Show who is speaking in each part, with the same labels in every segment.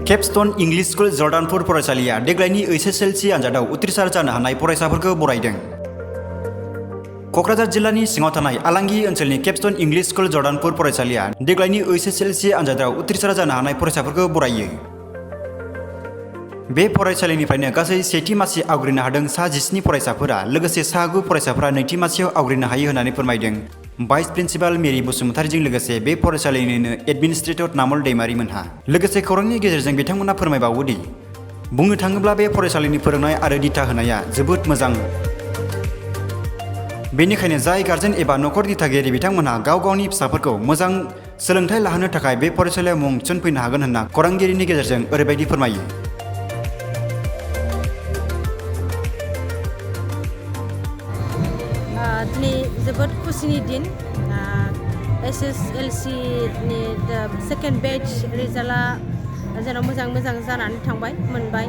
Speaker 1: केपस्टन English school जर्डानपुर फरायसालिया देग्लायनि Hslc आनजादाव उथ्रिसार जानो हानाय फरायसाफोरखौ बरायदों। क'क्राझार जिल्लानि सिङाव थानाय आलांगि ओनसोलनि केपस्टन इंग्लिश स्कुल जर्डानपुर फरायसालिया देग्लायनि Hslc आनजादाव उथ्रिसार जानो हानाय फरायसाफोरखौ बरायो। बे फरायसालिनिफ्रायनो गासै सेथि मासि आवग्रिनो हादों सा 17 फरायसाफोरा लोगोसे सा 9 फरायसाफोरा नैथि मासियाव आवग्रिनो हायो होननानै फोरमायदों। भाइस प्रिन्सिपाल मेरि बसुमतारीजों लोगोसे बे फरायसालिनिनो एडमिनिस्ट्रेटर नामल दैमारिमोनहा लोगोसे खौरांनि गेजेरजों बिथांमोना फोरमायबावोदि बुंनो थाङोब्ला बे फरायसालिनि फोरोंनाय आरो दिथा होनाया जोबोद मोजां। बेनिखायनो जाय गार्जेन एबा नखर दिथागिरि बिथांमोनहा गाव गावनि फिसाफोरखौ मोजां सोलोंथाइ लाहोनो थाखाय बे फरायसालियाव मुं थिसनफैनो हागोन होनना खौरांगिरिनि गेजेरजों ओरैबायदि फोरमायो।
Speaker 2: दिनै जोबोद खुसिनि दिन SSLC नि सेकेन्ड बेच रिजाल्टआ जेन' मोजां जानानै थांबाय मोनबाय।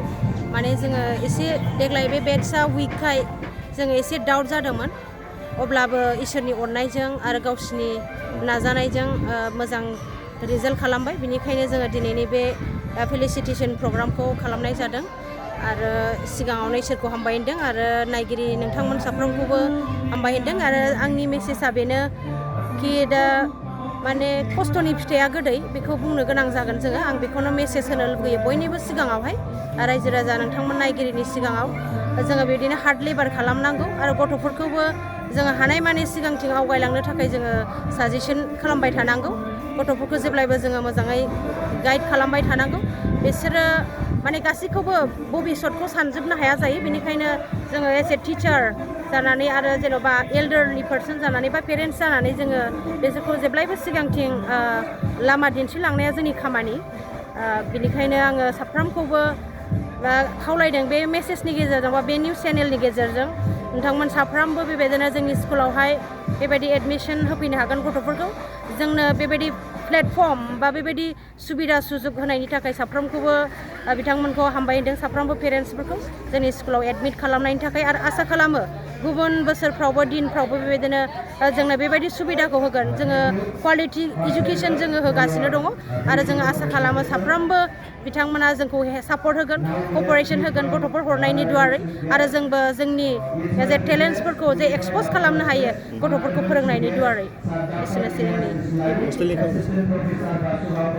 Speaker 2: माने जोङो एसे देग्लाय बे बेचआ उइकखाय जोङो एसे डाउट जादोंमोन, अब्लाबो इसोरनि अननायजों आरो गावसिनि नाजानायजों मोजां रिजाल्ट खालामबाय। बिनिखायनो जोङो दिनैनि बे फेलिसिटेसन प्रग्रामखौ खालामनाय जादों आरो सिगाङावनो इसोरखौ हामबायहोदों आरो नायगिरि नोंथांमोन साफ्रोमखौबो हामबायहोदों। आरो आंनि मेसेजआ बेनो कि दा माने खस्थ'नि फिथाइया गोदै बेखौ बुंनो गोनां जागोन जोङो। आं बेखौनो मेसेज होनो लुगैयो बयनिबो सिगाङावहाय रायजो राजा नोंथांमोन नायगिरिनि सिगाङाव जोङो बिदिनो हार्ड लेबार खालामनांगौ आरो गथ'फोरखौबो जोङो हानायमानि सिगांथिं आवगायलांनो थाखाय जोङो साजेसन खालामबाय थानांगौ। गथ'फोरखौ जेब्लायबो जोङो मोजाङै गाइड खालामबाय थानांगौ। बिसोरो माने गासैखौबो भबिसतखौ सानजोबनो हाया जायो। बेनिखायनो जोङो एज ए टिचार जानानै आरो जेन'बा एल्डारलि पार्सन जानानै बा पेरेन्टस जानानै जोङो बिसोरखौ जेब्लायबो सिगांथिं लामा दिन्थिलांनाया जोंनि खामानि। बेनिखायनो आङो साफ्रोमखौबो खावलायदों बे मेसेजनि गेजेरजों बा बे निउस चेनेलनि गेजेरजों नोंथांमोन साफ्रोमबो बेबायदिनो जोंनि स्कुलावहाय बेबायदि एडमिसन होफैनो हागोन गथ'फोरखौ। जोंनो बेबायदि प्लेटफर्म बा बेबायदि सुबिदा सुजुग होनायनि थाखाय साफ्रोमखौबो बिथांमोनखौ हामबायहोदों, साफ्रोमबो पेरेन्टसफोरखौ जोंनि स्कुलाव एडमिट खालामनायनि थाखाय। आरो आसा खालामो गुबुन बोसोरफ्रावबो दिनफ्रावबो बेबायदिनो जोंनो बेबायदि सुबिदाखौ होगोन। जोङो क्वालिटि इडुकेसन जोङो होगासिनो दङ आरो जोङो आसा खालामो साफ्रोमबो बिथांमोना जोंखौ सापर्ट होगोन, कपारेसन होगोन गथ'फोर हरनायनि दुवारै आरो जोंबो जोंनि जे टेलेन्टसफोरखौ जे एक्सप'ज खालामनो हायो गथ'फोरखौ फोरोंनायनि दुवारै। एसेनोसै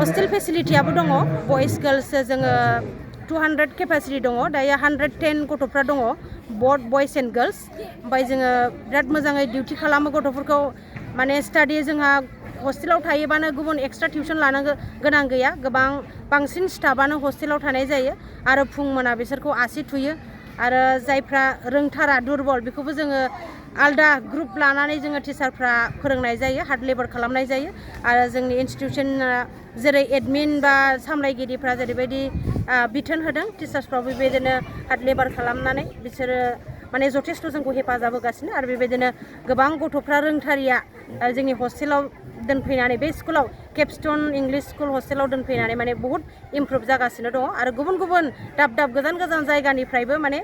Speaker 2: हस्टेल फेसिलिटियाबो दङ। बयस गार्लस जोङो 200 केपासिटि दङ। दायो 110 गथ'फ्रा दङ, बथ बयस एन्ड गार्लस। ओमफ्राय जोङो बिराद मोजाङै डिउटि खालामो गथ'फोरखौ। माने स्टाडि जोंहा हस्टेलाव थायोबानो गुबुन एक्सट्रा टिउसन लानो गोनां गैया। गोबां बांसिन स्टाफानो हस्टेलाव थानाय जायो आरो फुं मोना बिसोरखौ आसि थुयो। आरो जायफ्रा रोंथारा दुरबल बेखौबो जोङो आलदा ग्रुप लानानै जोङो टिचारफ्रा फोरोंनाय जायो, हार्ड लेबार खालामनाय जायो। आरो जोंनि इनस्टिटिउसना जेरै एडमिन बा सामलायगिरिफ्रा जेरैबायदि बिथोन होदों, टिचार्सफ्राबो बेबायदिनो हार्ड लेबार खालामनानै बिसोरो माने जथेस्थ' जोंखौ हेफाजाब होगासिनो। आरो बेबायदिनो गोबां गथ'फ्रा रोंथारिया जोंनि हस्टेलाव दोनफैनानै बे स्कुलाव केपस्टन इंलिश स्कुल हस्टेलाव दोनफैनानै माने बहुत इमप्रुभ जागासिनो दङ। आरो गुबुन दाब गोजान जायगानिफ्रायबो माने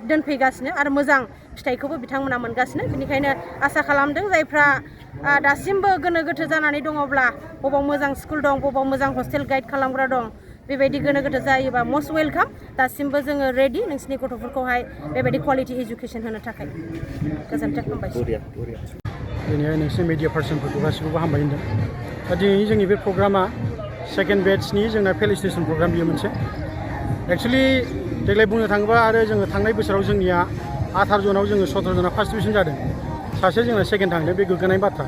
Speaker 2: दोनफैगासिनो आरो मोजां फिथाइखौबो बिथांमोना मोनगासिनो। बेनिखायनो आसा खालामदों जायफ्रा दासिमबो गोनो गोथो जानानै दङब्ला बबाव मोजां स्कुल दं, बबाव मोजां हस्टेल गाइड खालामग्रा दं, बेबायदि गोनो गोथो जायोबा मस्ट वेलकाम। दासिमबो जोङो रेडि नोंसिनि गथ'फोरखौहाय बेबायदि क्वालिटि इडुकेसन होनो थाखाय। गोजोन्थों, हामबायसै।
Speaker 3: दिनैहाय नोंसिनि मिडिया पार्सनफोरखौ गासैखौबो हामबाय होनदों। दा दिनैनि जोंनि बे प्रग्रामा सेकेन्ड बेचनि जोंना फेलिसिटेसन प्रग्राम बियो मोनसे। एक्सुवेलि देग्लाय बुंनो थाङोबा आरो जोङो थांनाय बोसोराव जोंनिया 18 जनाव जोङो 17 जना फार्स्ट डिभिजन जादों, सासे जोंना सेकेन्ड थांदों, बे गोग्गानाय बाथ्रा।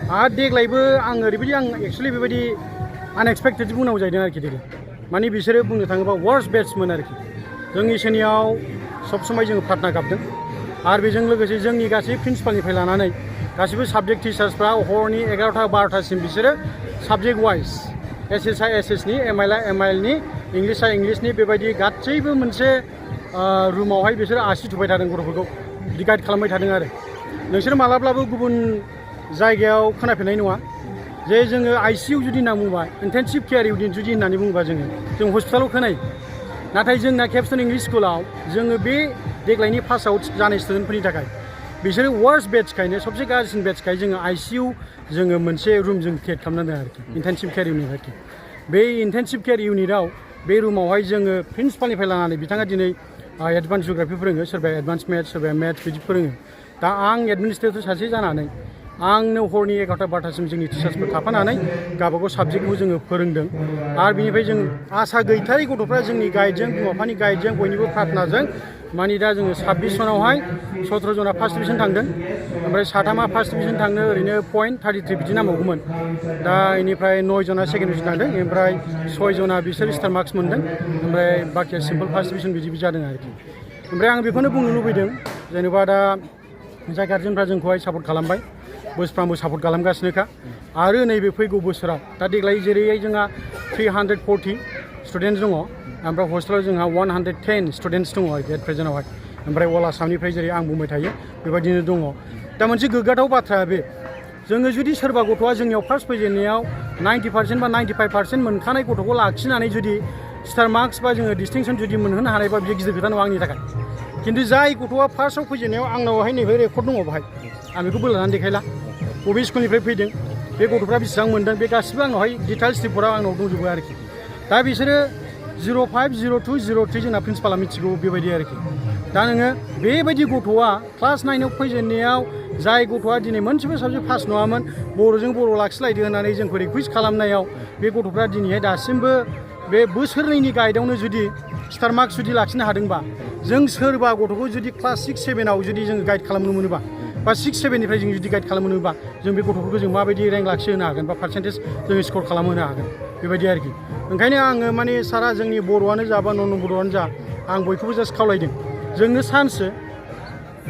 Speaker 3: आरो देग्लायबो आं ओरैबायदि एक्सुवेलि बेबायदि आनएक्सपेक्टेड बुंनांगौ जाहैदों आरोखि देग्लाय। माने बिसोरो बुंनो थाङोबा वार्स्ट बेट्समोन आरोखि। जों इसोरनियाव सब समाय जोङो प्रार्थना गाबदों आरो बेजों लोगोसे जोंनि गासै प्रिन्सिपालनिफ्राय लानानै गासिबो साबजेक्ट टिचार्सफ्रा हरनि 11टा 12टासिम बिसोरो साबजेक्ट वाइज एसएसआ एसएसनि, एमआइलआ एमआइलनि, इंलिशआ इंलिशनि बेबायदि गासैबो मोनसे रुमावहाय बिसोरो आसि थुबाय थादों, गथ'फोरखौ बिदि गाइड खालामबाय थादों। आरो नोंसोर मालाब्लाबो गुबुन जायगायाव खोनाफेरनाय नङा जे जोङो आइसिइउ जुदि होनना बुङोबा, इन्टेनसिभ केयार इउनिट जुदि होननानै बुङोबा जों हस्पिटालाव खोनायो। नाथाय जोंना केपस्टन इंलिश स्कुलाव जोङो बे देग्लायनि पास आउट जानाय स्टुडेन्टफोरनि थाखाय बिसोरो वार्स्ट बेट्सखायनो सबसे गाज्रिसिन बेट्सखाय जोङो आइसिइउ जोङो मोनसे रुम जों क्रिएट खालामनांदों आरोखि, इन्टेनसिभ केयार इउनिट आरोखि। बे इन्टेनसिभ केयार इउनिटआव बे रुमावहाय जोङो प्रिन्सिपालनिफ्राय लानानै बिथाङा दिनै एडभान्स जिअ'ग्राफि फोरोङो, सोरबाया एडभान्स मेथ्स, सोरबाया मेथ्स बिदि फोरोङो। दा आं एडमिनिस्ट्रेटर सासे जानानै आंनो हरनि 11टा 12टासिम जोंनि टिचार्सफोर थाफानानै गावबागाव साबजेक्टखौ जोङो फोरोंदों। आरो बिनिफ्राय जों आसा गैथारै गथ'फ्रा जोंनि गाइडजों, बिमा बिफानि गाइडजों, बयनिबो प्रार्थनाजों मानि दा जोङो 26 जनावहाय 17 जना फार्स्ट डिभिजन थांदों, ओमफ्राय 7 फार्स्ट डिभिजन थांनो ओरैनो .33 बिदि नांबावगौमोन। दा बेनिफ्राय 9 जना सेकेन्ड डिभिजन थांदों, ओमफ्राय 6 जना बिसोर स्टार मार्क्स मोनदों, ओमफ्राय बाखिया सिम्पल फार्स्ट डिभिजन बिदि जादों आरोखि। ओमफ्राय आं बेखौनो बुंनो लुबैदों जेनेबा दा जाय गार्जेनफ्रा जोंखौहाय सापर्ट खालामबाय, बोसोरफ्रामबो सापर्ट खालामगासिनोखा। आरो नैबे फैगौ बोसोराव दा देग्लाय जेरैहाय जोंहा 340 स्टुडेन्टस दङ, ओमफ्राय हस्टेलाव जोंहा 110 स्टुडेन्टस दङ आरोखि एट प्रेजेन्टआवहाय। ओमफ्राय अल आसामनिफ्राय जेरै आं बुंबाय थायो बेबायदिनो दङ। दा मोनसे गोग्गाथाव बाथ्रा बे, जोङो जुदि सोरबा गथ'आ जोंनियाव फार्स्ट फैजेननायाव 90% बा 95% मोनखानाय गथ'खौ लाखिनानै जुदि स्टार मार्क्स बा जोङो डिस्टिंसन जुदि मोनहोनो हानायबा बियो गिदिर खोथा नङा आंनि थाखाय। खिन्थु जाय गथ'आ फार्स्टआव फैजेननायाव आंनावहाय नैबे रेकर्ड दङ बाहाय, आं बेखौ बोलानानै देखायला बबे स्कुलनिफ्राय फैदों, बे गथ'फ्रा बेसेबां मोनदों, बे गासिबो आंनावहाय डिटेल्स रिपर्टआ आंनाव दंजोबो आरोखि। दा बिसोरो 05, 02, 03 जोंना प्रिन्सिपाला मिथिगौ बेबायदि आरोखि। दा नोङो बेबायदि गथ'आ क्लास 9आव फैजेननायाव जाय गथ'आ दिनै मोनसेबो साबजेक्ट पास नङामोन, बर'जों बर' लाखिलायदो होननानै जोंखौ रिकुवेस्ट खालामनायाव बे गथ'फ्रा दिनैहाय दासिमबो बे बोसोरनैनि गाइडआवनो जुदि स्टार मार्क्स जुदि लाखिनो हादोंबा, जों सोरबा गथ'खौ जुदि क्लास 6, 7आव जुदि जों गाइड खालामनो मोनोबा, बा 6, 7निफ्राय जों जुदि गाइड खालामनो मोनोबा, जों बे गथ'फोरखौ जों माबायदि रेंक लाखिहोनो हागोन बा पार्सेन्टेज जों स्क'र खालामहोनो हागोन बेबायदि आरोखि। ओंखायनो आङो माने सारा जोंनि बर'आनो जा बा नन बर'आनो जा, आं बयखौबो जास्ट खावलायदों, जोंनो सान्सो,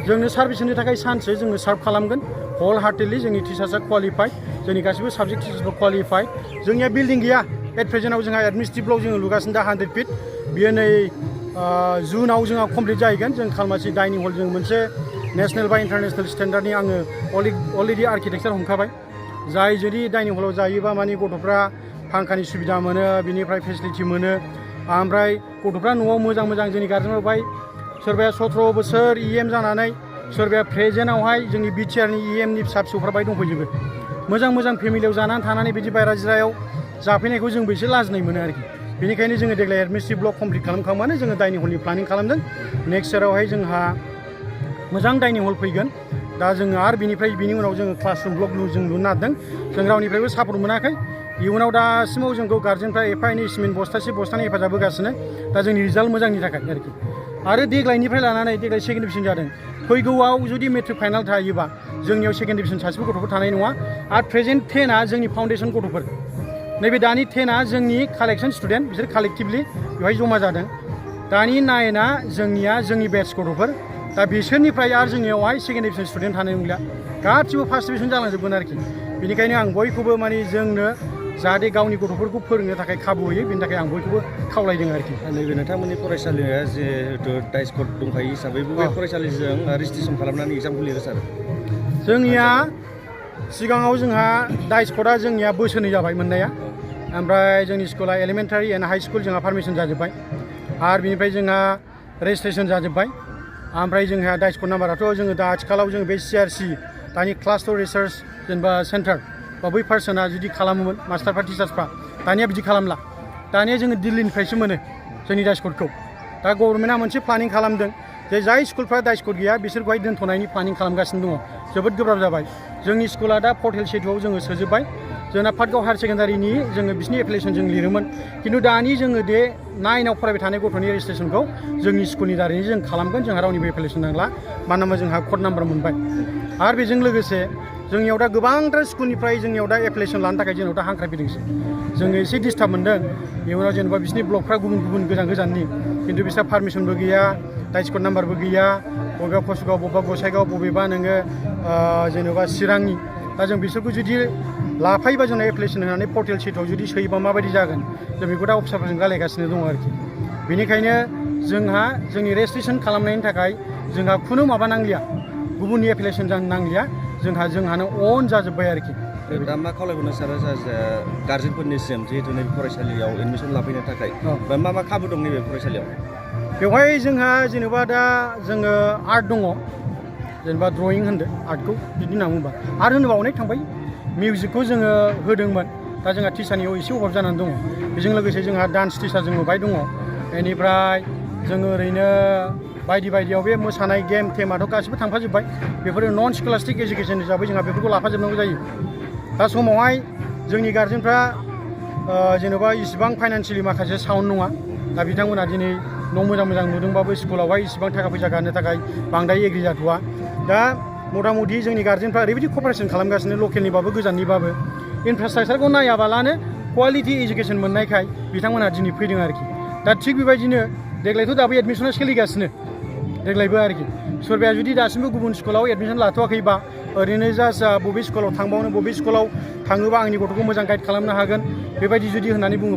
Speaker 3: जोंनो सार्भिस होनो थाखाय सान्सो, जोङो सार्भ खालामगोन हल हार्टेडलि। जोंनि टिचार्सआ क्वालिफाइड, जोंनि गासिबो साबजेक्ट टिचार्सफोर क्वालिफाइड। जोंनिया बिल्डिं गैया एट प्रेजेन्टआव, जोंहा एडमिनिस्ट्रेटिभ ब्लक जोङो लुगासिनो दा 100 फिट। बियो नै जुनाव जोंहा कमप्लिट जाहैगोन। जों खालमासि डाइनिं हल जों मोनसे नेसनेल बा इन्टारनेसनेल स्टेन्डार्डनि आङो अलरेडि आर्किटेक्सार हमखाबाय। जाय जुदि डाइनिं हलाव जायोबा माने गथ'फ्रा फांखानि सुबिदा मोनो, बिनिफ्राय फेसिलिटि मोनो, ओमफ्राय गथ'फ्रा न'आव मोजां मोजां जोंनि गार्जेनफोर बाय सोरबाया 17 बोसोर EM जानानै, सोरबाया प्रेजेन्टआवहाय जोंनि BTRनि EMनि फिसा फिसौफ्रा बाय दंफैजोबो। मोजां मोजां फेमिलियाव जानानै थानानै बिदि बायरा जिरायाव जाफैनायखौ जोंबो एसे लाजिनाय मोनो आरोखि। बेनिखायनो जोङो देग्लाय एडमिनिस्ट्रेटिभ ब्लक कमप्लिट खालामखांबानो जोङो डाइनिं हलनि प्लानिं खालामदों। नेक्स्ट इयारावहाय जोंहा मोजां डाइनिं हल फैगोन। दा जोङो आरो बिनि उनाव जोङो क्लासरुम ब्लक जों लुनो नागिरदों। जों रावनिफ्रायबो सापर्ट मोनाखै। इयुनाव दासिमाव जोंखौ गार्जेनफ्रा एफा एनै सिमेन्ट बस्थासे बस्थानै हेफाजाब होगासिनो, दा जोंनि रिजाल्ट मोजांनि थाखाय आरोखि। आरो देग्लायनिफ्राय लानानै देग्लाय सेकेन्ड डिभिजन जादों, फैगौआव जुदि मेट्रिक फाइनाल थायोबा जोंनियाव सेकेन्ड डिभिजन सासेबो गथ'फोर थानाय नङा। आरो प्रेजेन्ट 10आ जोंनि फाउन्डेसन गथ'फोर, नैबे दानि 10आ जोंनि कालेक्सन स्टुडेन्ट, बिसोर कालेक्टिभलि बेवहाय जमा जादों। दानि 9आ जोंनिया जोंनि बेट्स गथ'फोर। दा बिसोरनिफ्राय आरो जोंनियावहाय सेकेन्ड डिभिजन स्टुडेन्ट थानाय नंला, गासिबो फार्स्ट डिभिजन जालांजोबगोन आरोखि। बेनिखायनो आं बयखौबो माने जोंनो जाहाथे गावनि गथ'फोरखौ फोरोंनो थाखाय खाबु होयो, बेनि थाखाय आं बयखौबो खावलायदों आरोखि।
Speaker 4: नैबे नोंथांमोननि फरायसालिया जिहेतु डाइस कड दंखायो हिसाबै बबे फरायसालिजों रेजिस्ट्रेसन खालामनानै एग्जामखौ लिरो सार?
Speaker 3: जोंनिया सिगाङाव जोंहा डाइस क'डआ जोंनिया बोसोरनै जाबाय मोननाया, ओमफ्राय जोंनि स्कुला एलिमेन्टारि एन्ड हाइ स्कुल जोंहा पारमिसन जाजोब्बाय, आरो बिनिफ्राय जोंहा रेजिस्ट्रेसन जाजोब्बाय। ओमफ्राय जोंहा डाइस क'ड नाम्बाराथ' जोङो दा आथिखालाव जोङो बे CRC दानि क्लास्टर रिसार्च जेनेबा सेन्टार बा बै पार्सना जुदि खालामोमोन मास्टारफ्रा टिचार्सफ्रा, दानिया बिदि खालामला। दानिया जोङो दिल्लीनिफ्रायसो मोनो जोंनि डाइस क'डखौ। दा गभर्नमेन्टआ मोनसे प्लानिं खालामदों जे जाय स्कुलफ्रा डाइस क'ड गैया बिसोरखौहाय दोनथ'नायनि प्लानिं खालामगासिनो दङ। जोबोद गोब्राब जाबाय। जोंनि स्कुला दा पर्टेल सेटुआव जोङो सोजोब्बाय। जोंना पाटगाव हायार सेकेन्डारिनि जोङो बिसिनि एप्लिकेसन जों लिरोमोन, खिन्थु दानि जोङो बे 9आव फरायबाय थानाय गथ'नि रेजिस्ट्रेसनखौ जोंनि स्कुलनि दारैनो जों खालामगोन। जोंहा रावनिबो एप्लिकेसन नांला, मानो होनबा जोंहा क'ड नाम्बार मोनबाय। आरो बेजों लोगोसे जोंनियाव दा गोबांथार स्कुलनिफ्राय जोंनियाव दा एप्लिकेसन लानो थाखाय जोंनाव दा हांख्रायफैदोंसो। जोङो एसे डिस्टार्ब मोनदों इयुनाव, जेनेबा बिसिनि ब्लकफ्रा गुबुन गुबुन गोजान गोजाननि, खिन्थु बिस्रा पारमिसनबो गैया, डाइस क'ड नाम्बारबो गैया, बबेबा कसुगाव, बबेबा गसाइगाव, बबेबा नोङो जेनेबा चिरांनि। दा जों बिसोरखौ जुदि लाफायोबा जोंना एप्लिकेसन होनानै पर्टेल सेटआव जुदि सोयोबा माबायदि जागोन, जों बेखौ दा अफिसारफोरजों रायलायगासिनो दङ आरोखि। बेनिखायनो जोंहा जोंनि रेजिस्ट्रेसन खालामनायनि थाखाय जोंहा खुनु माबा नांलिया, गुबुननि एप्लिकेसन नांलिया, जोंहानो अन जाजोब्बाय आरोखि।
Speaker 4: दा मा खावलायहरनो सानो गार्जेनफोरनिसिम जिहेतु नैबे फरायसालियाव एडमिसन लाफैनो थाखाय मा मा खाबु दं नैबे फरायसालियाव?
Speaker 3: बेवहाय जोंहा जेनेबा दा जोङो आर्ट दङ, जेनेबा ड्रयिं होनदो आर्टखौ बिदि होनना बुंबा। आर्ट होनोबा अनेक थांबाय। मिउजिकखौ जोङो होदोंमोन, दा जोंहा टिचारनियाव एसे अभाब जानानै दङ बेजों लोगोसे जोंहा डान्स टिचार जोङो बाहाय दङ बेनिफ्राय जोङो ओरैनो बायदि बायदियाव बे मोसानाय गेम टेमाथ' गासिबो थांफाजोब्बाय बेफोरो नन स्कलास्टिक एजुकेसन हिसाबै जोंहा बेफोरखौ लाफाजोबनांगौ जायो दा समावहाय जोंनि गार्जेनफ्रा जेन'बा इसिबां फाइनान्सियेलि माखासे साउन्ड नङा दा बिथांमोना दिनै न' मोजां मोजां नुदोंबाबो स्कुलावहाय इसिबां थाखा फैसा गारनो थाखाय बांद्राय एग्रि जाथ'वा दा मथा मथि जोंनि गार्जेनफ्रा ओरैबायदि कपारेसन खालामगासिनो लकेलनिबाबो गोजाननिबाबो इनफ्रास्ट्राक्चारखौ नायाबालानो कुवालिटि एजुकेसन मोननायखाय बिथांमोना दिनै फैदों आरोखि दा थिग बेबायदिनो देग्लायथ' दाबो एडमिसना सोलिगासिनो देग्लायबो आरोखि सोरबाया जुदि दासिमबो गुबुन स्कुलाव एडमिसन लाथ'वाखैबा ओरैनो जास्ट बबे स्कुलाव थांबावनो बबे स्कुलाव थाङोबा आंनि गथ'खौ मोजां गाइड खालामनो हागोन बेबायदि जुदि होननानै बुङोबा